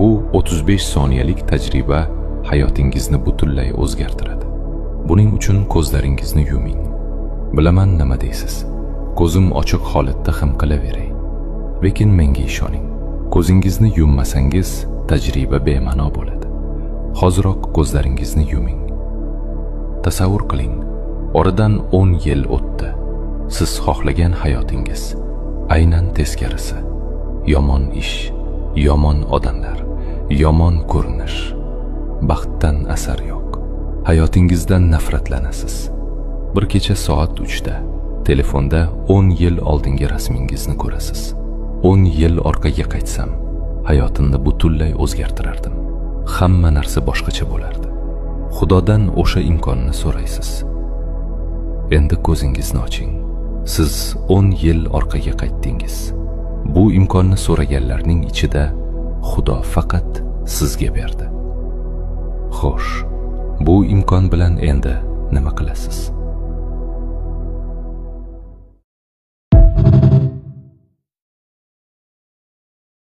Bu 35 soniyalik tajriba hayotingizni butunlay o'zgartiradi. Buning uchun ko'zlaringizni yuming. Bilaman, nima deysiz. Ko'zim ochiq holatda ham qilaveray. Lekin menga ishoning. Ko'zingizni yummasangiz, tajriba bema'no bo'ladi. Hoziroq ko'zlaringizni yuming. Tasavvur qiling, oradan 10 yil o'tdi. Siz xohlagan hayotingiz aynan teskarisi. Yomon ish, yomon odamlar, yomon ko'rinish. Baxtdan asar yo'q. Hayotingizdan nafratlanasiz. Bir kecha soat 3 da telefonda 10 yil oldingi rasmingizni ko'rasiz. 10 yil orqaga qaytsam, hayotimni butunlay o'zgartirardim. Hamma narsa boshqacha bo'lardi. Xudodan o'sha imkonni so'raysiz. Endi ko'zingizni oching. Siz 10 yil orqaga qaytdingiz. Bu imkonni so'raganlarning ichida Xudo faqat sizga berdi. Xo'sh, bu imkon bilan endi nima qilasiz?